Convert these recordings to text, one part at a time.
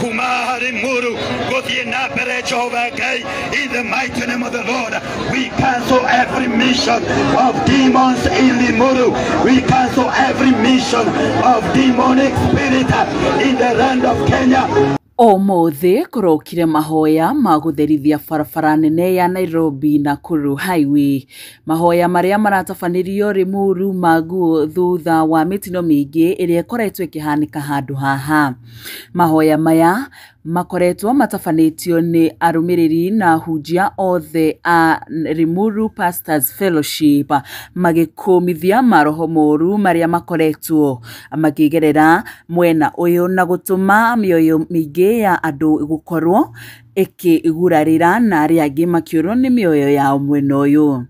Kuma Limuru guthie na mbere Jehovah Ngai. In the mighty name of the Lord, we cancel every mission of demons in Limuru. We cancel every mission of demonic spirit in the land of Kenya. Ũmũthĩ kũrokire mahoya ma gũtherithia barabara nene ya Nairobi Nakuru Highway. Mahoya marĩa maratabanĩrio Limuru Maguo thutha wa mĩtino mĩingĩ ĩrĩa ĩkoretwo ĩkĩhanĩka handũ haha. Mahoya maya makoretwo matabanĩtio nĩ arũmĩrĩri na ahunjia othe a Limuru Pastors Fellowship magĩkũmithia maroho moru marĩa makoretwo makĩgerera mwena ũyũ na gũtũma mĩoyo mĩingĩ ya andũ gũkorwo ĩkĩgurarĩra na arĩa angĩ makĩũrwo nĩ mĩoyo yao mwena ũyũ.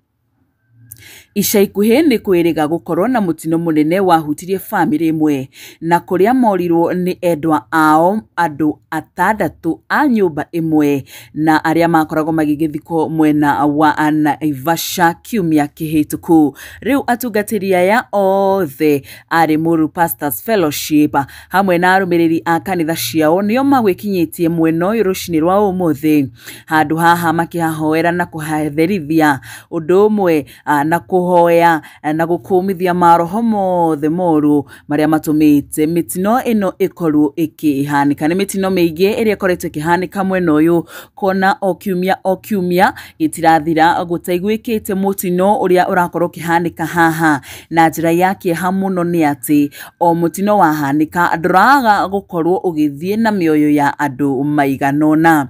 Ica ikuhĩ nĩ kwĩrĩga gũkorwo na mũtino mũnene wahutirie bamĩrĩ ĩmwe na kũrĩa morirwo nĩ endwa ao andũ atandatũ a nyũmba ĩmwe na arĩa makoragwo magĩgĩthikwo mwena wa Naivasha kiumia kĩhĩtũku. Rĩu atungatĩri aya othe a Limuru Pastors Fellowship hamwe na arũmĩrĩri a kanitha ciao nĩo magwĩkinyĩtie mwena ũyũ rũcinĩ rwa ũmũthĩ handũ haha makĩhahoera na kũhatherithia ũndũ ũmwe na kũhoya na gũkũmithia maroho mothe moru marĩa matũmĩte mĩtino ĩno ĩkorwo ĩkĩhanĩka. Nĩ mĩtino mĩingĩ ĩrĩa ĩkoretwo ĩkĩhanĩka mwena ũyũ kuona o kiumia o kiumia gĩtirathira gũtaiguĩkĩte mũtino ũrĩa ũrakorwo ũkĩhanĩka haha. Na njĩra ya kĩeha mũno nĩ atĩ o mũtino wahanĩka ndũraga gũkorwo ũgĩthiĩ na mĩoyo ya andũ maigana ũna.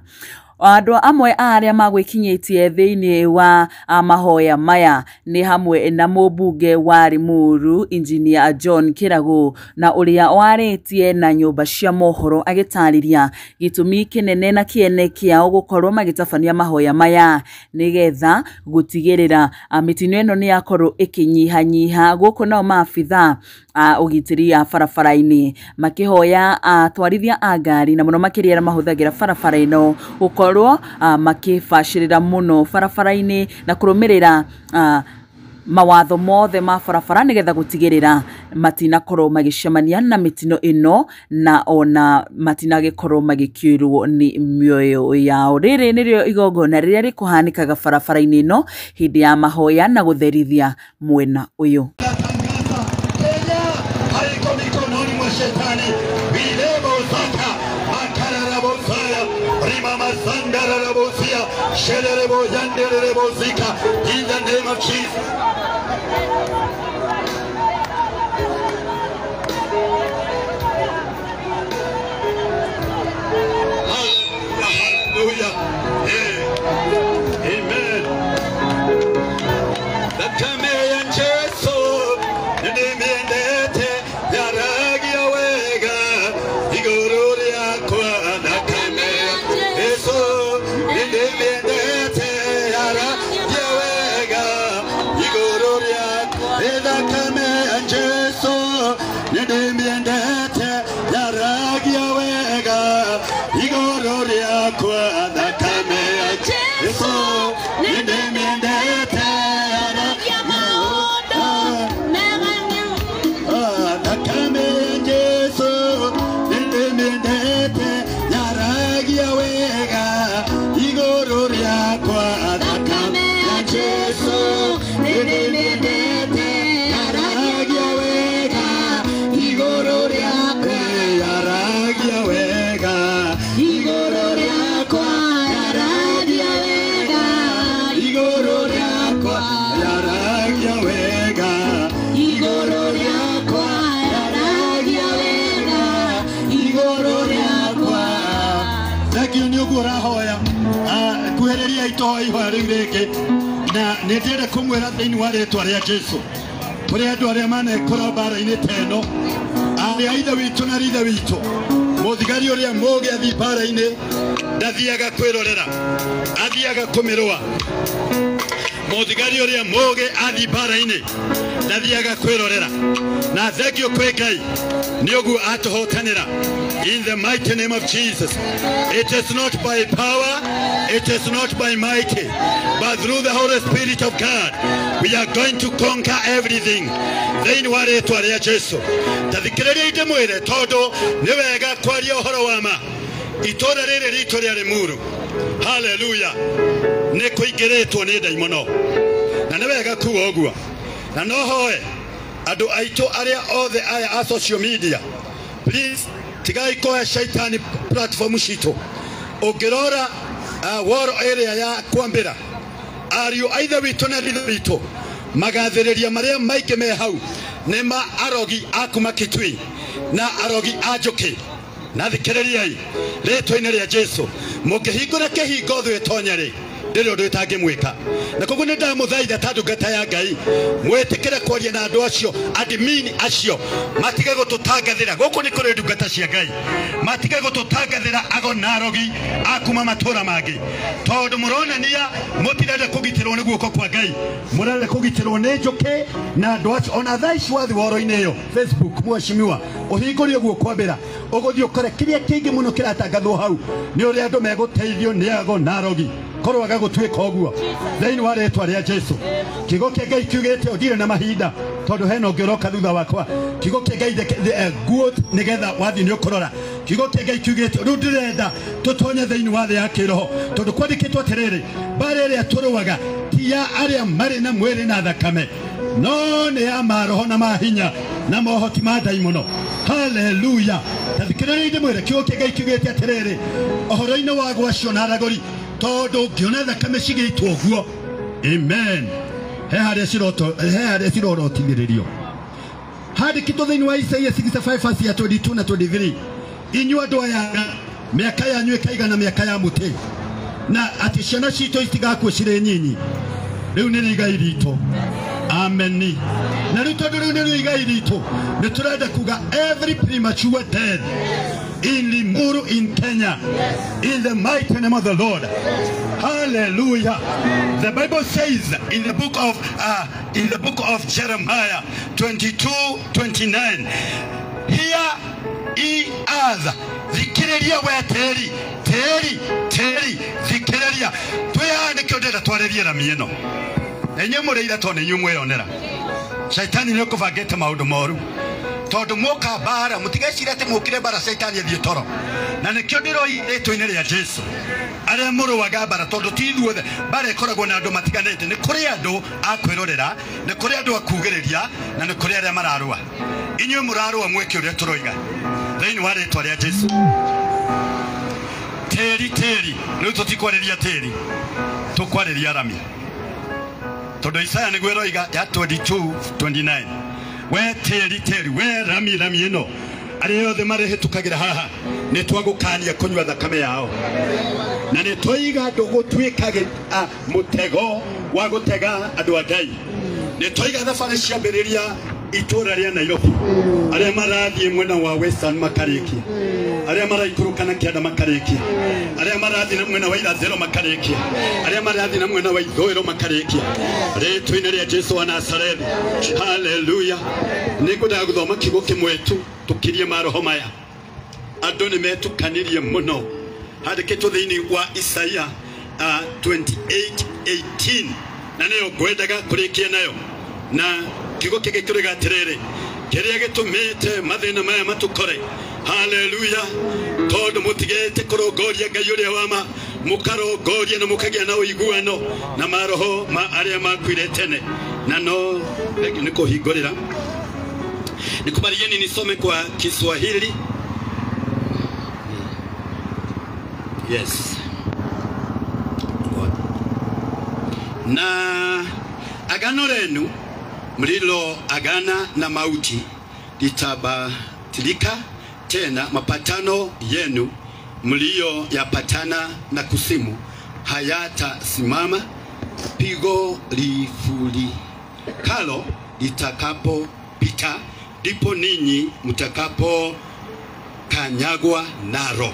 Andũ amwe a arĩa magwĩkinyĩtie thĩinĩ wa mahoya maya nĩ hamwe na mũmbunge wa Limuru Engineer John Kĩragũ na ũrĩa warĩtie na nyũmba cia mohoro agĩtarĩria gĩtũmi kĩnene na kĩene kĩao gũkorwo magĩtabania mahoya maya nĩgetha gũtigĩrĩra mĩtino ĩno nĩ yakorwo ĩkĩnyihanyiha. Gũkũ nao maabitha a ũgitĩri a barabara-inĩ makĩhoya atwarithia a ngari na mũno makĩria arĩa mahũthagĩra barabara ĩno gũkorwo makĩbacĩrĩra mũno barabara-inĩ na kũrũmĩrĩra mawatho mothe ma barabara nĩgetha gũtigĩrĩra matinakorwo magĩcemania na mĩtino ĩno na ona matinagĩkorwo magĩkĩrwo nĩ mĩoyo yao. Rĩrĩ nĩrĩo igongona rĩrĩa rĩkũhanĩkaga barabara-inĩ ĩno hĩndĩ ya mahoya na gũtherithia mwena ũyũ. Natangaza Kenya haiko mikononi mwa shetani. Vilebozaka makararabozaya rimamazandararabozia sherereboyandererebozika. In the name of Jesus. Hallelujah. Yeah. Amen. Thakame ya Jesu nĩndĩmĩendete yaragia wega igũrũ rĩakwa. Thakame ya Jesu nĩndĩmĩendete yaragia wega igũrũ rĩakwa. Thakame ya Jesu nĩndĩmĩendete yaragia wega igũrũ rĩakwa. Thakame ya Jesu nĩndĩmĩendete yaragia Thakame ya Jesu nĩndĩmĩendete yaragia wega igũrũ rĩakwa. Thakame ya Jesu nĩndĩmĩendete yaragia wega igũrũ rĩakwa. Yaragia wega igũrũ rĩakwa. Yaragia wega igũrũ rĩakwa. Yaragia wega igũrũ rĩakwa. Yaragia wega igũrũ rĩakwa. Thank you nĩ ũguo ũrahoya. Kuhĩrĩria itohoya ihoya rĩu rĩngĩ na nĩ ndĩrenda kũmwĩra thĩinĩ wa rĩtwa rĩa Jesu kũrĩ andũ arĩa manekora mbara-inĩ ta ĩno, arĩa ithe witũ na rithe witũ, mũthigari ũrĩa mũgĩ athiĩ mbara-inĩ ndathiaga kwĩrorera, athiaga kũmĩrũa. Mũthigari ũrĩa mũgĩ athiĩ mbara-inĩ ndathiaga kwĩrorera. Na thengio kwĩ Ngai nĩ ũguo atũhotanĩra. In the mighty name of Jesus. It is not by power, it is not by might, but through the Holy Spirit of God, we are going to conquer everything. Thĩinĩ wa rĩtwa rĩa Jesu. Ta thikĩrĩria ndĩmwĩre tondũ nĩ wega kwaria ũhoro wa ma. Itũũra rĩrĩ ritũ rĩa Limuru, haleluya, nĩ kũingĩrĩtwo nĩ ndaimono. Na nĩ wega kuga ũguo. Na no hoe andũ aitũ arĩa othe aya a social media, please tigai kũhe shaitani platform citũ. Ũngĩrora woro ĩrĩa ya kwambĩra ariũ a ithe witũ na ithe witũ magathĩrĩria marĩa maingĩ me hau nĩ ma arogi a kuma Kitui na arogi a njũkĩ. Na thikĩrĩriai rĩtwa-inĩ rĩa Jesu, mũngĩhingũra kĩhingo thũ ĩtonye rĩ, ndĩrĩ ũndũ ĩtangĩmwĩka. Na koguo nĩ ndamũthaitha ta ndungata ya Ngai, mwĩtĩkĩre kwaria na andũ acio, admin acio, matige gũtũtangathĩra. Gũkũ nĩ kũrĩ ndungata cia Ngai, matige gũtũtangathĩra ago na arogi a kuma matũra mangĩ, tondũ mũronania mũtirenda kũgitĩrwo nĩ guoko kwa Ngai, mũrenda kũgitĩrwo nĩ njũkĩ na andũ acio. Ona thaa ici wathiĩ woro-inĩ ĩyo Facebook, mheshimiwa, ũhingũrie ũguo kwambĩra, ũgũthiĩ ũkore kĩrĩa kĩingĩ mũno kĩratangathwo hau nĩ ũrĩa andũ megũteithio nĩ ago na arogi. Korwo aga gũtuĩka ũguo thĩinĩ wa rĩtwa rĩa Jesu. Kiugo kĩa Ngai kiugĩte ũndirĩ na mahinda tondũ hena ũngĩ ũroka thutha wakwa. Kiugo kĩa Ngai good nĩgetha wathiĩ nĩ ũkũrora. Kiugo kĩa Ngai kiugĩte rĩu ndĩrenda tũtonye thĩinĩ wa thĩ ya kĩroho, tondũ kwandĩkĩtwo atĩrĩrĩ, mbaara ĩrĩa tũrũaga ti ya arĩa marĩ na mwĩrĩ na thakame, no nĩ ya maroho na mahinya na mohoti ma ndaimono. Haleluya. Ta thikĩrĩria ndĩmwĩre, kiugo kĩa Ngai kiugĩte atĩrĩrĩ ũhoro-inĩ wa gwacio na aragũri, tondũ ngĩona thakame cigĩitwo ũguo, amen, he harĩa ciroto, he harĩa cirorotithĩrĩrio. Handĩkĩtwo thĩinĩ wa Isaia 65 verse ya 22 na 23, inyuĩ andũ aya mĩaka yanyu ĩkaigana mĩaka ya mũtĩ, na atĩ ciana citũ itigakua cirĩ nyinyi. Rĩu nĩ igai ritũ. Ameni. Na rĩu tondũ rĩu nĩ igai ritũ, nĩ tũrenda kuga every premature death in Limuru in Kenya, in the mighty name of the Lord. Hallelujah. The Bible says in the book of Jeremiah 22:29, hear ye earth, thikĩrĩria we tĩri, tĩri, tĩri, thikĩrĩria. Twĩ haha nĩkĩo ndĩrenda twarĩrie rami ĩno. Na inyuĩ mũrĩ ira tondũ nĩ inyuĩ mweyonera. Shaitani nĩ ũkũbangĩte maũndũ moru, tondũ mwoka mbara mũtigecirie atĩ mũkire mbara shaitani athiĩ toro. Na nĩkĩo ndĩroi rĩtwa-inĩ rĩa Jesu, arĩa mũrũaga mbara, tondũ ti ithuothe mbara ĩkoragwo na andũ matiganĩte. Nĩ kũrĩ andũ a kwĩrorera, nĩ kũrĩ andũ a kugĩrĩria, na nĩ kũrĩ arĩa mararũa. Inyuĩ mũrarũa mwĩke ũrĩa tũroiga thĩinĩ wa rĩtwa rĩa Jesu. Tĩri, tĩri, rĩu tũtikwarĩria tĩri, tũkwarĩria rami, tondũ Isaya nĩguo ĩroiga ya 22:29, we tĩri, tĩri, we rami, rami ĩno, arĩa othe marĩhĩtũkagĩra haha nĩ twagũkania kũnyua thakame yao, na nĩ twaiga ndũgũtuĩka mũtego wa gũtega andũ a Ngai. Nĩ twaiga thabarĩ ciambĩrĩria itũũra rĩa Nairobi, arĩa marathiĩ mwena wa Western makarĩkia, arĩa maraikũrũka na kĩanda makarĩkia, arĩa marathiĩ na mwena wa irathĩro makarĩkia, arĩa marathiĩ na mwena wa ithũĩro makarĩkia, rĩtwa-inĩ rĩa Jesu wa Nazarethi. Haleluya. Nĩngwendaga gũthoma kiugo kĩmwe tu tũkirie maroho maya. Andũ nĩ metukanirie mũno. Handĩkĩtwo thĩinĩ wa Isaia 28:18, na nĩyo ngwendaga kũrĩkia nayo. Na kiugo kĩngĩ kĩroiga atĩrĩrĩ, kĩrĩa gĩtũmĩte mathĩna maya matũkore, haleluya, tondũ mũtigĩte kũrongoria Ngai ũrĩa wa ma, mũkarongoria na mũkagĩa na ũiguano na maroho ma arĩa makuire tene. Na no nĩ kũhingũrĩra, nikubalieni nisome kwa Kiswahili. Yes. Na agano lenu mlilo agana na mauti litabatilika tena, mapatano yenu mlio yapatana na kusimu hayatasimama, pigo lifulikalo litakapopita, ndipo ninyi mtakapo kanyagwa naro.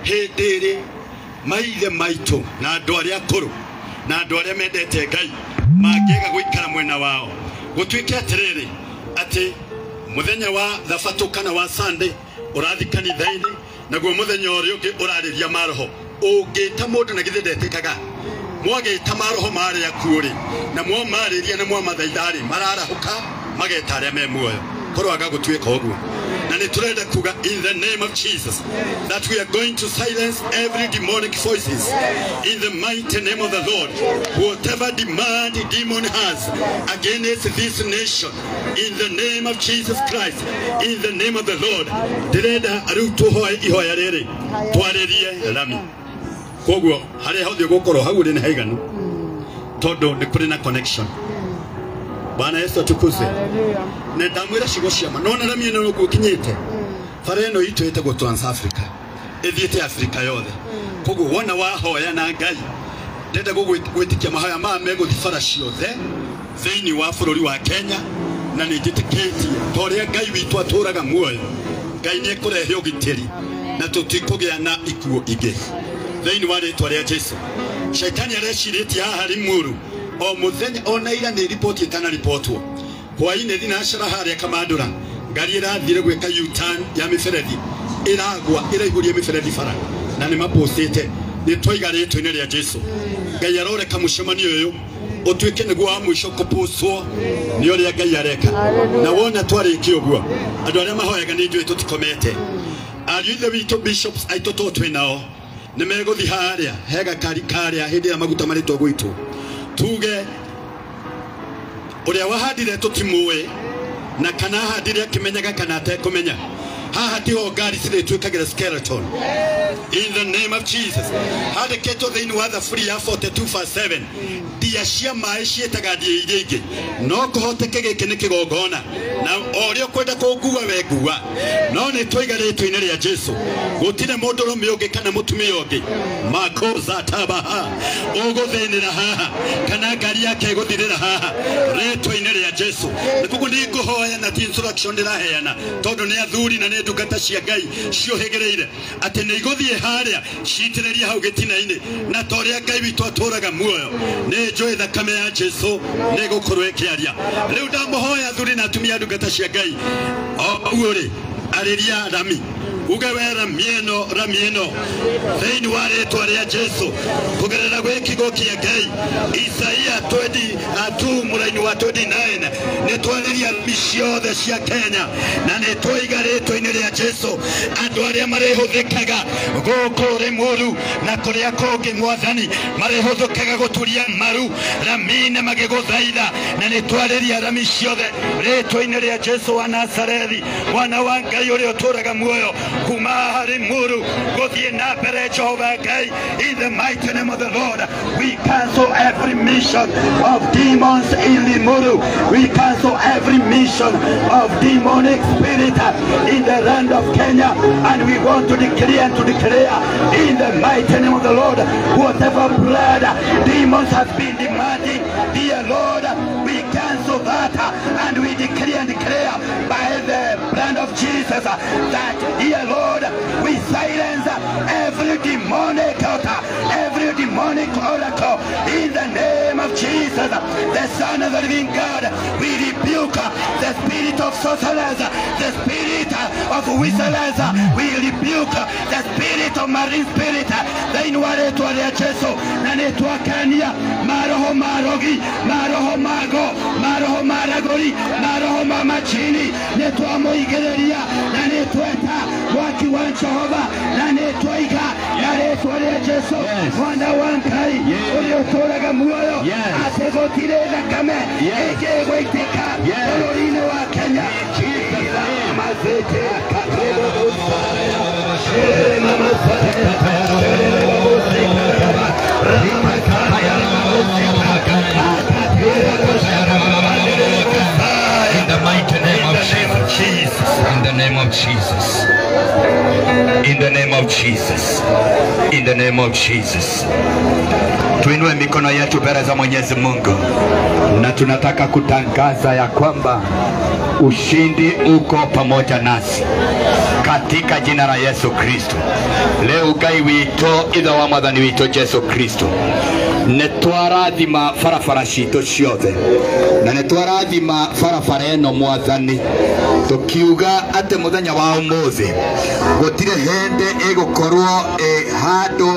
Hĩndĩ ĩrĩ maithe maitũ na andũ arĩa akũrũ na andũ arĩa mendete Ngai mangĩaga gũikara mwena wao, gũtuĩke atĩrĩrĩ atĩ mũthenya wa thabatũ kana wa Sunday ũrathiĩ kanitha-inĩ, naguo mũthenya ũrĩa ũngĩ ũrarĩria maroho. Ũngĩta mũndũ na githĩ ndetĩkaga, mwagĩta maroho marĩa akuũ rĩ, na mwamarĩria na mwamathaitha rĩ, mararahũka mageta arĩa me muoyo. Korwo aga gũtuĩka ũguo. Na nĩ tũrenda kuga in the name of Jesus that we are going to silence every demonic voices in the mighty name of the Lord. Whatever demand demon has against this nation, in the name of Jesus Christ, in the name of the Lord. Ndĩrenda rĩu tũhoe ihoya rĩrĩ twarĩrie rami. Koguo harĩa hothe ũgũkorwo hau ũrĩ nĩ haiganu, tondũ nĩ kũrĩ na connection. Bwana Yesu atukuzwe. Na ndamwĩra ciugo cia ma, nona rami ĩno ũguo ũkinyĩte bara ĩno itũ ĩtagwo Trans Africa, ĩthiĩte Africa yothe. Koguo wona wahoya na Ngai, ndĩrenda gwĩtĩkia mahoya maya megũthiĩ bara ciothe thĩinĩ wa bũrũri wa Kenya, na nĩ njĩtĩkĩtie ta ũrĩa Ngai witũ atũraga muoyo, Ngai nĩ ekũrehe ũgitĩri na tũtikũgĩa na ikuũ ingĩ thĩinĩ wa rĩtwa rĩa Jesu. Shaitani arecirĩtie haha Limuru o mũthenya, ona ira nĩ riboti ĩtanaribotwo hwainĩ thinacara harĩa Kamandũra, ngari ĩrathire gwĩka U-turn ya mĩberethi ĩragwa ĩraihũria mĩberethi bara, na nĩ mapostĩte. Nĩ twaiga rĩtwa-inĩ rĩa Jesu, Ngai aroreka mũcemanio ũyũ ũtuĩke nĩguo wa mũico kũpostwo nĩ ũrĩa Ngai areka. Na wona twarĩkia ũguo, andũ arĩa mahoyaga nĩ njũĩ tũtikomete. Ariũ ithe witũ bishops aitũ to twĩ nao nĩ megũthiĩ harĩa he gakari karĩa hĩndĩ ĩrĩa maguta marĩtwo gwitũ, tuge ũrĩa wahandire tũtimũĩ, na kana ahandire akĩmenyaga kana atekũmenya. Haha tiho ngari cirĩtuĩkagĩra skeleton in the name of Jesus. Handĩkĩtwo thĩinĩ wa Thaburi ya 42:7, ndia cia maĩ ciĩtaga ndia iria ingĩ. No kũhoteke gĩkĩ nĩ kĩgongona, na o ũrĩa ũkwenda kũngua wengua, no nĩ twaiga rĩtwa-inĩ rĩa Jesu gũtirĩ mũndũrũme ũngĩ kana mũtumia ũngĩ makoza tabaha ũgũthĩnĩra haha kana ngari yake ĩgũthirĩra haha rĩtwa-inĩ rĩa Jesu. Nĩ koguo nĩ ngũhoya na ti instruction ndĩraheana, tondũ nĩ athuri na nĩ ndungata cia Ngai ciũhĩgĩrĩire atĩ nĩ igũthiĩ harĩa ciitĩrĩrie hau gĩtina-inĩ, na ta ũrĩa Ngai witũ atũraga muoyo, nĩ njũĩ thakame ya Jesu nĩ ĩgũkorwo ĩkĩaria. Rĩu ndamũhoya athuri na atumia ndungata cia Ngai, o ũguo rĩ, arĩria rami, uge we rami ĩno thĩinĩ wa rĩtwa rĩa Jesu kũgerera gwĩ kiugo kĩa Ngai Isaia 22 mũraini wa 29, nĩ twarĩria rami ciothe cia Kenya, na nĩ twaiga rĩtwa-inĩ rĩa Jesu andũ arĩa marĩhũthĩkaga gũkũ Limuru na kũrĩa kũngĩ Mwathani marĩhũthĩkaga gũturia maru rami-inĩ magĩgũthaitha, na nĩ twarĩria rami ciothe rĩtwa-inĩ rĩa Jesu wa Nazarethi, mwana wa Ngai ũrĩa ũtũraga muoyo kuma haha Limuru gũthiĩ na mbere. Jehovah Ngai, in the mighty name of the Lord, we cancel every mission of demons in Limuru. We cancel every mission of demonic spirit in the land of Kenya, and we want to decree and to declare in the mighty name of the Lord, whatever blood demons have been demanding, dear Lord, we cancel that, and we decree and declare by the blood of Jesus that, dear Lord, we silence every demonic altar, every demonic oracle in the name of Jesus, the Son of the living God. We rebuke the spirit of sorcerers, the spirit of whistlers. We rebuke the spirit of marine spirit. Thĩinĩ wa rĩtwa rĩa Jesu, na nĩ twakania maroho marogi, maroho mago, maroho maragori, maroho ma machini, nĩ twamũigĩrĩria na nĩ tweta mwaki wa Jehova, na nĩ twaiga na rĩtwa rĩa Jesu mwana wa Ngai ũrĩa ũtũraga muoyo, atĩ gũtirĩ thakame ĩngĩ ĩgũitĩka bũrũri-inĩ wa Kenya. In the mighty name of Jesus. In the name of Jesus. In the name of Jesus. In the name of Jesus. Tuinue mikono yetu mbele za Mwenyezi Mungu, na tunataka kutangaza ya kwamba ushindi uko pamoja nasi katika jina la Yesu Kristo. Leo Ngai witũ, ithe wa Mwathani witũ Jesu Kristo, Nĩ twarathima barabara citũ ciothe na nĩ twarathima barabara ĩno Mwathani, tũkiuga atĩ mũthenya wa ũmũthĩ gũtirĩ hĩndĩ ĩgũkorwo ĩ handũ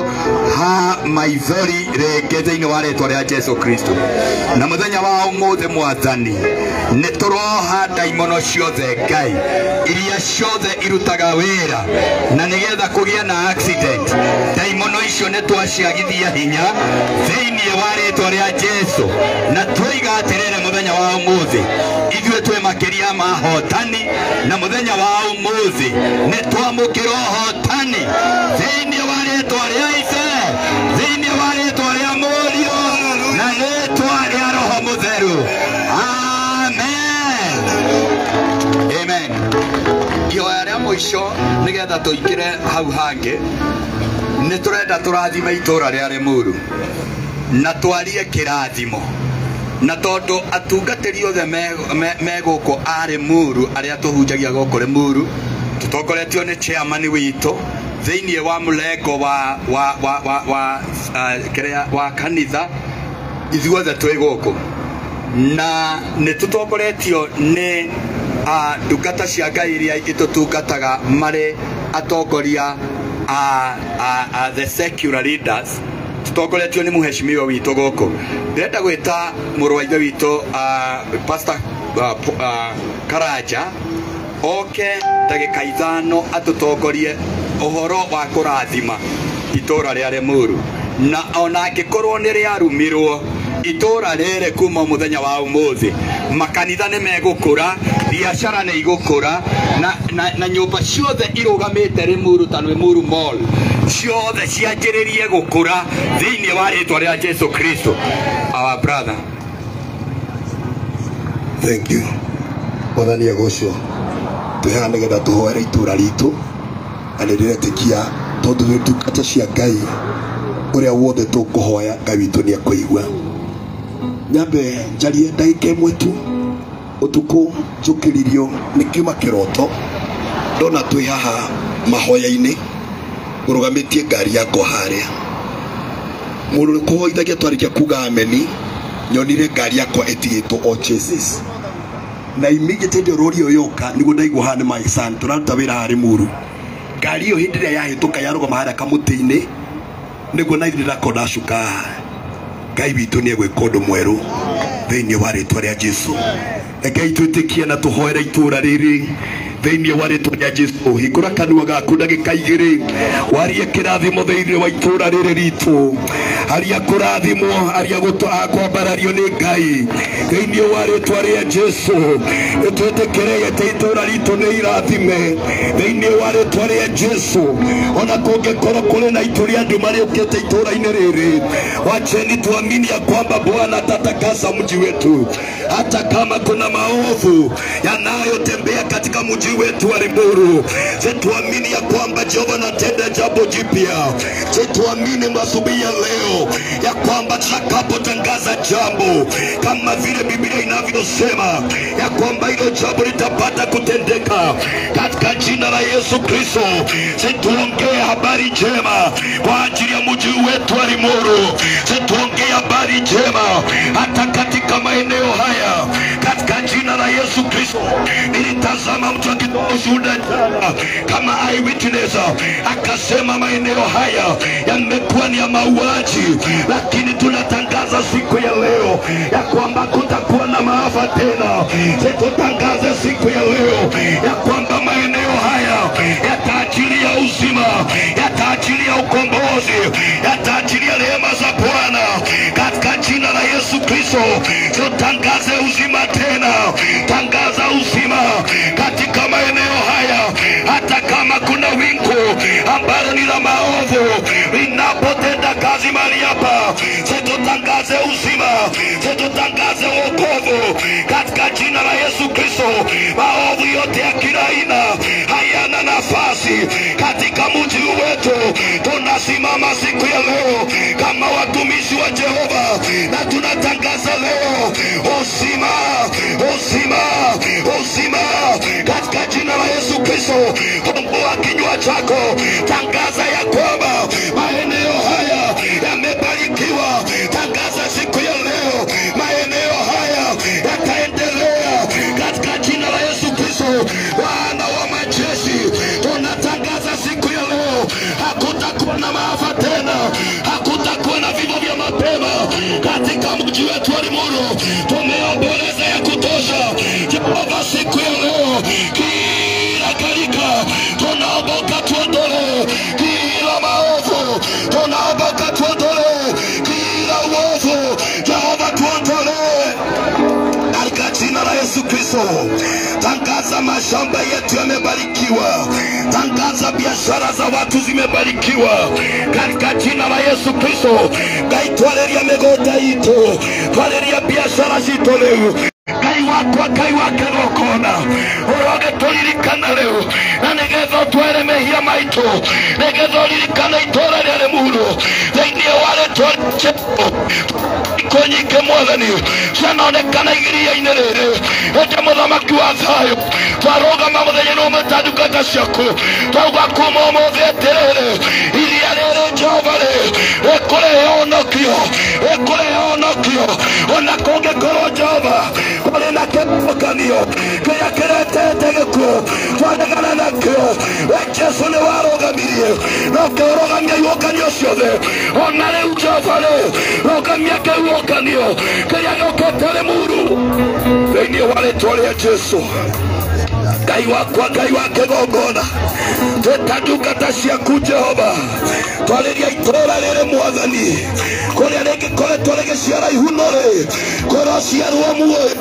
ha maithori rĩngĩ thĩinĩ wa rĩtwa rĩa Jesu Kristo. Na mũthenya wa ũmũthĩ Mwathani, nĩ tũroha ndaimono ciothe Ngai iria ciothe irutaga wĩra na nĩgetha kũgĩe na accident, ndaimono icio nĩ twaciagithia hinya thĩinĩ wa rĩtwa rĩa Jesu. Na twoiga atĩrĩrĩ mũthenya wa ũmũthĩ ithuĩ twĩ makĩria ma hotani, na mũthenya wa ũmũthĩ nĩ twamũkĩra ũhotani thĩinĩ wa rĩtwa rĩa Ithe, thĩinĩ wa rĩtwa rĩa Mũriũ na rĩtwa rĩa Roho Mũtheru. Amen. Amen. Ihoya rĩa mũico nĩgetha tũingĩre hau hangĩ, nĩ tũrenda tũrathime itũra rĩa Limuru na twarie kĩrathimo, na tondũ atungatĩri othe me gũkũ a Limuru arĩa tũhunjagia gũkũ Limuru tũtongoretio nĩ chairman witũ thĩinĩ wa mũrengo wa kanitha, ithuothe twĩ gũkũ na nĩ tũtongoretio nĩ ndungata cia Ngai iria itũtungataga marĩ atongoria a the secular leaders, tũtongoretio nĩ mũheshimiwa witũ gũkũ. Ndĩrenda gwĩta mũrũ wa ithe witũ Pastor Karanja oke ndagĩka 5 atũtongorie ũhoro wa kũrathima itũra rĩa Limuru, na ona angĩkorwo nĩ rĩarumirwo itũra rĩrĩ kuma mũthenya wa ũmũthĩ, makanitha nĩ megũkũra, biacara nĩ igũkũra, na nyũmba ciothe irũgamĩte Limuru ta Limuru Mall ciothe cianjĩrĩrie gũkũra thĩinĩ wa rĩtwa rĩa Jesu Kristo. Our brother. Thank you. Mwathani agocwo. Twĩ haha nĩgetha tũhoere itũra ritũ, na nĩ ndĩretĩkia tondũ nĩ ndungata cia Ngai, ũrĩa wothe tũkũhoya Ngai witũ nĩ ekũigua. Nyambe njarie ndagĩka ĩmwe tu. Ũtukũ njũkĩririo nĩ kiuma kĩroto, ndona twĩ haha mahoya-inĩ ngũrũgamĩtie ngari yakwa harĩa. Mũndũ ũrĩa ũkũhoithagia twarĩkia kuga ameni, nyonire ngari yakwa ĩtigĩtwo o chassis. Na immediately hĩndĩ ĩyo rori ĩyo yoka nĩguo ndaigua haha nĩ my son, tũraruta wĩra haha Limuru. Ngari ĩyo hĩndĩ ĩrĩa yahĩtũka yarũgama harĩa kamũtĩ-inĩ, nĩguo na ithuĩ ndĩrakorwo ndacuka haha. Ngai witũ nĩ egwĩka ũndũ mwerũ thĩinĩ wa rĩtwa rĩa Jesu. Rekei twĩtĩkie na tũhoere itũra rĩrĩ thĩinĩ wa rĩtwa rĩa Jesu. Hingũra kanua gaku ndagĩka 2 warie kĩrathimo thĩinĩ wa itũra rĩrĩ ritũ, aria kũrathimwo, aria kwambarario nĩ Ngai thĩinĩ wa rĩtwa rĩa Jesu. Nĩtwĩtĩkĩre atĩ itũra ritũ nĩ irathime thĩinĩ wa rĩtwa rĩa Jesu. Ona kũngĩkorwo kũrĩ na itũ rĩa nduma rĩũkĩte itũra-inĩ rĩrĩ, wacheni tuamini ya kwamba Bwana atatakasa mji wetu, hata kama kuna maovu yanayotembea katika mji wetu wa Limuru. Tuamini ya kwamba Jehova anatenda jambo jipya. Tuamini asubuhi ya leo ya kwamba tutakapotangaza jambo kama vile Biblia inavyosema ya kwamba hilo jambo litapata kutendeka katika jina la Yesu Kristo. Tuongee habari njema kwa ajili ya mji wetu wa Limuru. Tuongee habari njema hata katika maeneo haya katika jina la Yesu Kristo. Nilitazama mtu akitoa ushuhuda jana kama eyewitness, akasema maeneo haya yamekuwa ni ya mauaji, lakini tunatangaza siku ya leo ya kwamba kutakuwa na maafa tena. Tutangaze siku ya leo ya kwamba maeneo haya yataachilia uzima, yataachilia ukombozi, yataachilia rehema za Bwana katika jina la Yesu Kristo. Tutangaze uzima tena, tangaza uzima katika maeneo haya, hata kama kuna wingu ambalo ni la maovu linapotenda kazi mahali hapa. Tutangaze uzima, tutangaze wokovu katika jina la Yesu Kristo. Maovu yote ya kila aina hayana nafasi katika mji wetu. Tunasimama siku ya leo kama watumishi wa Jehova na tunatangaza leo uzima, uzima, uzima katika jina la Yesu Kristo. Fungua kinywa chako, tangaza ya kwamba maeneo haya yamebarikiwa. Limuru tumeomboleza ya kutosha. Jehova, siku ya leo kila gharika tunaomba ukatuondolee, kila maovu tunaomba ukatuondolee, kila uovu Jehova tuondolee katika jina la Yesu Kristo. Tangaza mashamba yetu yamebarikiwa, tangaza biashara za watu zimebarikiwa katika jina la Yesu Kristo. Ngai twariria mĩgũnda itũ, twariria biashara citũ rĩu. Ngai wakwa, Ngai wa kĩgongona, ũrogĩtũririkana rĩu, na nĩgetha ũtwere mehia maitũ, nĩgetha ũririkane itũũra rĩa Limuru thĩinĩ wa rĩtwa rĩa Jesũ. Iko nyingĩ Mwathani cianonekana iria-inĩ rĩrĩ, ĩndĩ mũthamaki wa thayũ twarũgama mũthenya ũmwe ta ndungata ciaku, twauga kuma ũmũthĩ atĩrĩrĩ, iria rĩrĩ Jehova rĩ rĩkũrehe ũhonokio, rĩkũrehe ũhonokio, ona kũngĩkorwo Jehova kũrĩ na kĩhuhũkanio kĩrĩa kĩretete gĩkuũ, twaregana nakĩo. We Jesũ nĩ warũgamirie na ũkĩrũgamia ihuhũkanio ciothe, ona rĩu Jehova rĩ rũgamia kĩhuhũkanio kĩrĩa gĩũkĩte Limuru thĩinĩ wa rĩtwa rĩa Jesũ. Ngai wakwa, Ngai wa kĩgongona, twĩta ndungata ciaku Jehova, twarĩria itũũra rĩrĩ Mwathani, kũrĩa rĩngĩkoretwo rĩgĩciara ihuno rĩ, kũrociarwo muoyo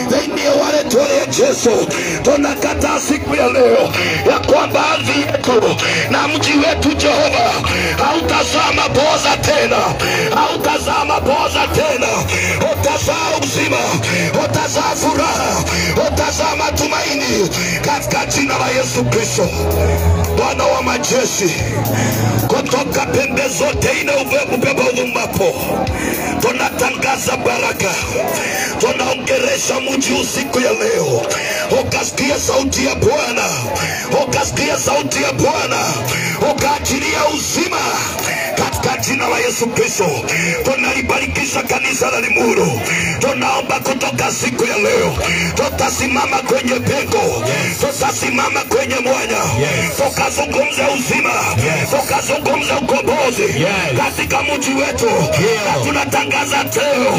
thĩinĩ wa rĩtwa rĩa Jesũ. Tunakataa siku ya leo ya kwamba ardhi yetu na mji wetu Jehova hautazaa maboza tena, hautazaa maboza tena, utazaa uzima, utazaa furaha, utazaa matumaini katika jina la Yesu Kristo. Bwana wa majeshi, kutoka pembe zote ine upepo uvumapo, tunatangaza baraka, tunaongeresha mji usiku ya leo. Ukasikia sauti ya Bwana, ukasikia sauti ya Bwana, ukaachilia uzima katika jina la Yesu Kristo. Tunalibarikisha kanisa la Limuru, tunaomba kutoka siku ya leo tutasimama kwenye pengo, tutasimama kwenye mwanya, tukazungumza uzima, tukazungumza ukombozi katika mji wetu. Na tunatangaza leo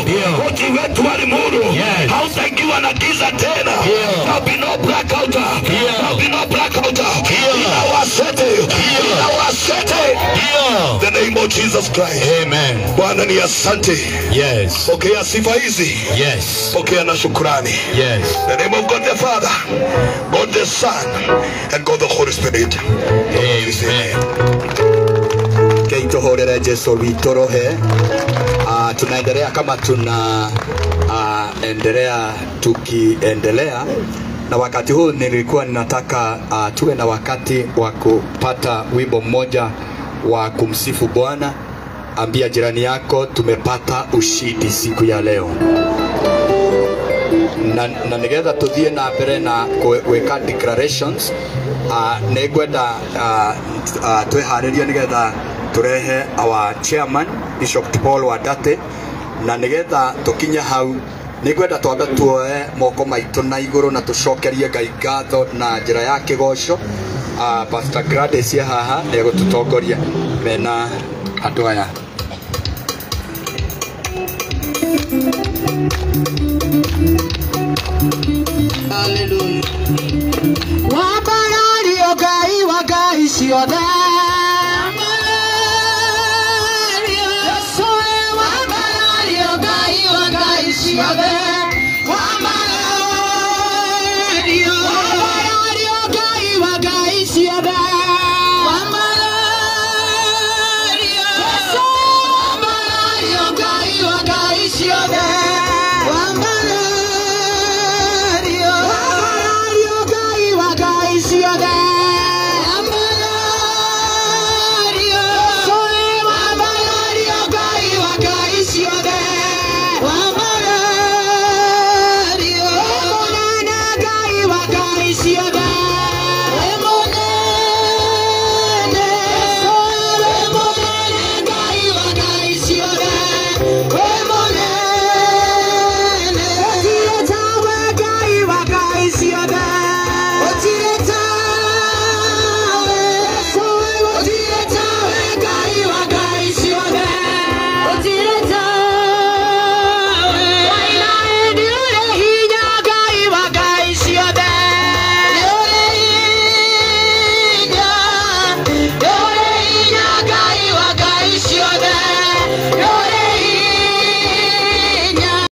mji wetu wa Limuru hautaingiwa na giza tena. There'll be no blackout, there'll be no blackout in our city, in our city. The name of Jesus Christ. Amen. Bwana ni asante. Yes. Pokea sifa hizi. Yes. Pokea na shukrani. Yes. The name of God the Father, God the Son, and God the Holy Spirit. Amen. Keitohorere Jesu witorohe. Tunaendelea kama tuna endelea tukiendelea, na wakati huu nilikuwa ninataka tuwe na wakati wa kupata wimbo mmoja wa kumsifu Bwana. Ambia jirani yako tumepata ushindi siku ya leo, na nigetha tuthie na mbere na gwika declarations. Nĩngwenda twĩharĩrie nĩgetha turehe our chairman Bishop Paul Wandate, na nigetha tukinye hau nĩngwenda twambe tuoe moko maitũ na igũrũ na tũcokerie Ngai ngatho na njĩra ya kĩgoco. Pastor Gladys haha nĩegũtũtongoria mena andũ aya. Hallelujah. Wambarario Ngai wa Ngai ciothe,